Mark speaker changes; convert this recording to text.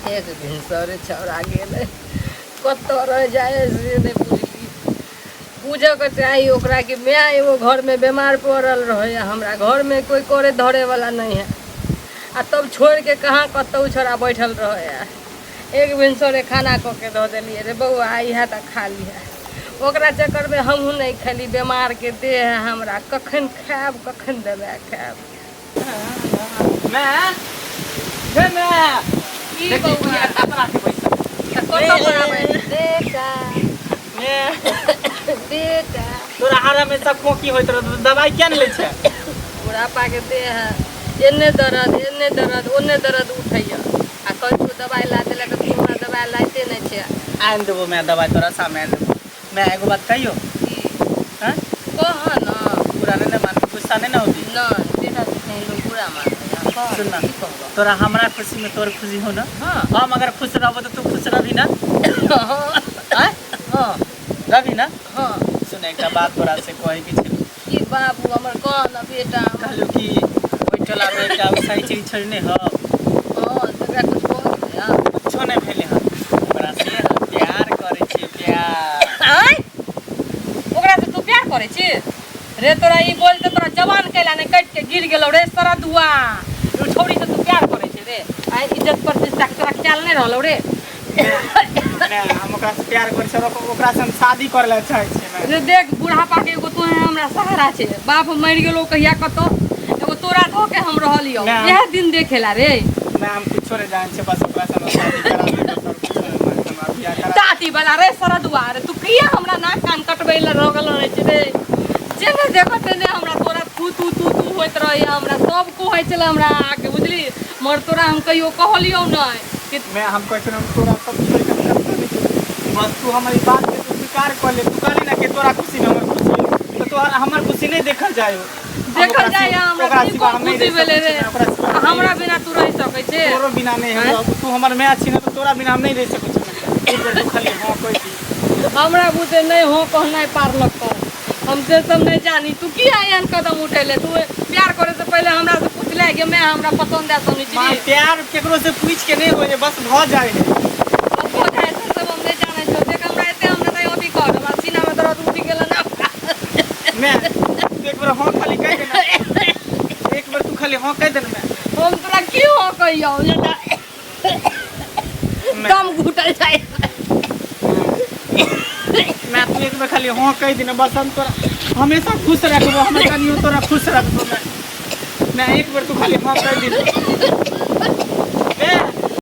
Speaker 1: एक भिनसरे छौड़ा गेलै, कतऽ रहि जाइ से नहि बुझली। बुझऽके चाही ओकरा कि माय एगो घरमे बेमार पड़ल रहै, हमरा घरमे कोइ करे धरेवला नहि है, आ तब छोड़िके कहाँ कतहु छौड़ा बैठल रहै है। एक भिनसरे खाना कऽ के दऽ देलियै, रे बौआ, इएह तऽ खा लिहे। ओकरा चक्करमे हमहूँ नहि खेली। बेमारके देह है, हमरा कखन खायब, कखन दबाइ खायब?
Speaker 2: माय हे माय।
Speaker 1: की?
Speaker 2: देखी।
Speaker 1: बौआ।
Speaker 2: की आटा बना के बैसल?
Speaker 1: तऽ कतऽ बनाबै बेटा?
Speaker 2: माय।
Speaker 1: बेटा।
Speaker 2: तोरा हर हमेशा खोंखी होइत रहत, दवाई किया नहि लै छै?
Speaker 1: बुढ़ापाके देह है, एन्ने दर्द, एन्ने दर्द, ओन्ने दर्द उठैया, आ कहै छियौ दवाइ ला देलक, तू हमरा दवाइ लाइते नहि छै।
Speaker 2: आनि देबो माय, दवाइ तोरा सामने आनि देबो। माय, एगो बात कहियो?
Speaker 1: की?
Speaker 2: हँ।
Speaker 1: कह न।
Speaker 2: बुरा नहि ने मान, गुस्सा नहि ने होती?
Speaker 1: नहि बेटा, तू कहीं लोग बुरा मानते हैं? कह।
Speaker 2: सुन ना।
Speaker 1: की कहबो?
Speaker 2: तोरा हमरा खुशी में तोर खुशी हो ना?
Speaker 1: हाँ।
Speaker 2: हम अगर खुश रहबो तो तू खुश रहबी ना?
Speaker 1: हाँ।
Speaker 2: आँय?
Speaker 1: हाँ।
Speaker 2: रहबी ना?
Speaker 1: हाँ।
Speaker 2: सुन, एकटा बात तोरा से कहै के छै।
Speaker 1: की बाबू हमर, कह न बेटा।
Speaker 2: कहलू कि ओहि टोला में एकटा साइकिल छोड़ने हो।
Speaker 1: हाँ, तकरा कुछ भऽ गेलै हँ?
Speaker 2: कुछो नहि भेलै हन, ओकरा से हम प्यार करै छियै, प्यार।
Speaker 1: आँय, ओकरा से तू प्यार करै छी रे? तोरा ई बोल तऽ तोरा जवान कैला नहि कटि के गिर गेलौ रे सरदुआ। ओ छौड़ी से तू प्यार करै छी रे? आइ इज्जत प्रतिष्ठा के तोरा ख्याल नहि रहलौ रे?
Speaker 2: नहि, हम ओकरा से प्यार करै छियै, ओकरा से हम शादी करै लए चाहै छियै माय।
Speaker 1: रे देख, बुढ़ापा के एगो तोहे हमरा सहारा छै। बाप मरि गेलौ कहिया कतौ, एगो तोरा धऽ के हम रहलियौ।
Speaker 2: नहि।
Speaker 1: इएह दिन देखेला रे?
Speaker 2: नहि, हम कुछो नहि जानै छियै, बस ओकरा से हमरा शादी करा दे, बस और कुछो नहि माय, हमरा बियाह करा दे।
Speaker 1: टाटी वाला रे सरदुआ रे, तू किया हमरा नाक कान कटबै लए लगल रहै छै रे? जेने देखत तेने हमरा तोरा थू थू थू थू होइत रहैया। हमरा सब कहै छलै हमरा आके, बुझली? मगर तोरा हम कहियो कहलियौ नहि कि
Speaker 2: मैं हम कहै छियौ, हम तोरा सब छोड़ि कऽ कतौ नहि जेबै। बस तू हमर ई बात के तू स्वीकार कऽ ले। तू कहली ना कि तोरा खुशी में हमर खुशी है, तऽ तोहर हमर खुशी नहि देखल जाय हो। हम
Speaker 1: देखल
Speaker 2: ओकरा
Speaker 1: जाय हमरा
Speaker 2: ओकरा
Speaker 1: की
Speaker 2: सिवा
Speaker 1: कोन
Speaker 2: हम नहि
Speaker 1: खुशी
Speaker 2: रहि
Speaker 1: भेलै
Speaker 2: सकै
Speaker 1: रे?
Speaker 2: छियै, ओकरा सिवा हम नहि
Speaker 1: हमरा
Speaker 2: रहि
Speaker 1: बिना तू रहि सकै छै?
Speaker 2: तोरो बिना नहि हम
Speaker 1: आँय?
Speaker 2: रहब। तू हमर माय छी ने, तऽ तोरा बिना हम नहि रहि सकै छी। एक बेर तू खाली हँ कहि दी।
Speaker 1: हमरा बुते नहि हो कहनाइ पार लगतौ, हम से सब नहि जानी। तू किया एहन कदम उठेले? तू प्यार करे से पहले हमरा से पूछले कि मैं हमरा पसंद है सोनी
Speaker 2: माँ,
Speaker 1: जी?
Speaker 2: प्यार केकरो से पूछ के नहीं होइ है, बस भऽ जाइ है।
Speaker 1: बस हो जाए से सब हम नहीं जाने छो। देख, हमरा एते हमरा नहीं अथी कर, हमरा सीना में दर्द उठि गेल ना।
Speaker 2: मैं तू एक बेर हाँ खाली कहि देना, एक बेर तू खाली हाँ कहि देना मैं।
Speaker 1: हम तोरा की हो कहियौ जे
Speaker 2: मैं
Speaker 1: दम घुटल जाए।
Speaker 2: मैं तू एक बेर खाली हाँ कहि देना बस, हम तोरा हमेशा खुश रखबो, हमेशा नियो तोरा खुश रखबो। मैं एक बेर तू खाली हाँ कहि देना।